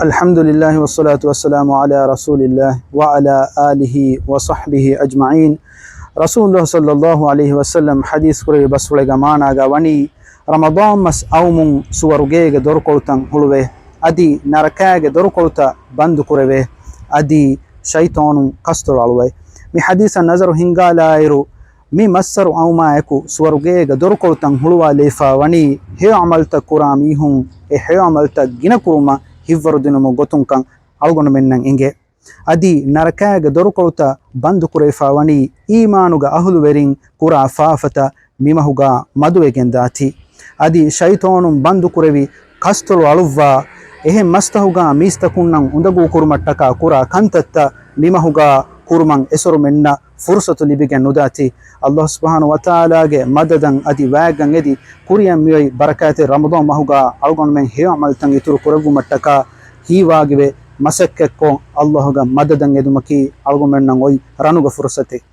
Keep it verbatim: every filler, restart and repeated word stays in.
الحمد لله والصلاة والسلام على رسول الله وعلى آله وصحبه أجمعين. ރަސޫލުﷲ ޞައްލަﷲ ޢަލައިހި ވަސައްލަމް ޙަދީޘް ކުރެއްވި ބަސްފުޅެއްގެ މާނާގަ ވަނީ، ރަމަޟާން މަސް އައުމުން ސުވަރުގޭގެ ދޮރުކޮޅުތައް ހުޅުވޭ، އަދި ނަރަކާގެ ދޮރުކޮޅުތައް ބަންދު ކުރެވޭ، އަދި ޝައިޠާނުން ކަސްތޮޅު އަޅުވައި. މި ޙަދީޘަށް ނަޒަރު ހިންގާލާއިރު، މި މައްސަރު އައުމާއެކު ސުވަރުގޭގެ ދޮރުކޮޅުތައް ހުޅުވާލެވިފަ ވަނީ، ހެޔޮ ޢަމަލުތައް ކުރާ މީހުން އެ ހެޔޮ ޢަމަލުތައް ގިނަ ކުރުމަށް ހިތްވަރުދިނުމުގެ ގޮތުންކަން އަޅުގަނޑުމެންނަށް އެނގޭ. އަދި ނަރަކާގެ ދޮރުކޮޅުތައް ބަންދު ކުރެވިފަ ވަނީ، އީމާނުގެ އަހުލުވެރިން ކުރާ ފާފަތައް މިމަހުގަ މަދުވެގެން ދާތީ. އަދި ޝައިޠާނުން ބަންދު ކުރެވި ކަސްތޮޅު އަޅުއްވާ، އެހެން މަސްތަހުގަ މީސްތަކުންނަށް އުނދަގޫ ކުރުމަށްޓަކާ ކުރާ ކަންތައްތައް މިމަހުގަ ކުރުމަށް އެސޮރުމެންނަށް ފުރުޞަތު ލިބިގެން ނުދާތީ. ﷲ ސުބްޙާނަހޫ ވަތަޢާލާގެ މަދަދަށް އަދި ވާގަށް އެދި، ކުރިއަށް މިއޮތް ބަރަކާތްތެރި ރަމަޟާން މަހުގަ އަޅުގަނޑުމެން ހެޔޮ ޢަމަލުތައް އިތުރު ކުރެއްވުމަށްޓަކާ ހީވާގިވެ މަސައްކަތްކޮށް، ﷲ ގެ މަދަދަށް އެދުމަކީ އަޅުގަނޑުމެންނަށް އޮތް ރަނުގެ ފުރުޞަތެއް.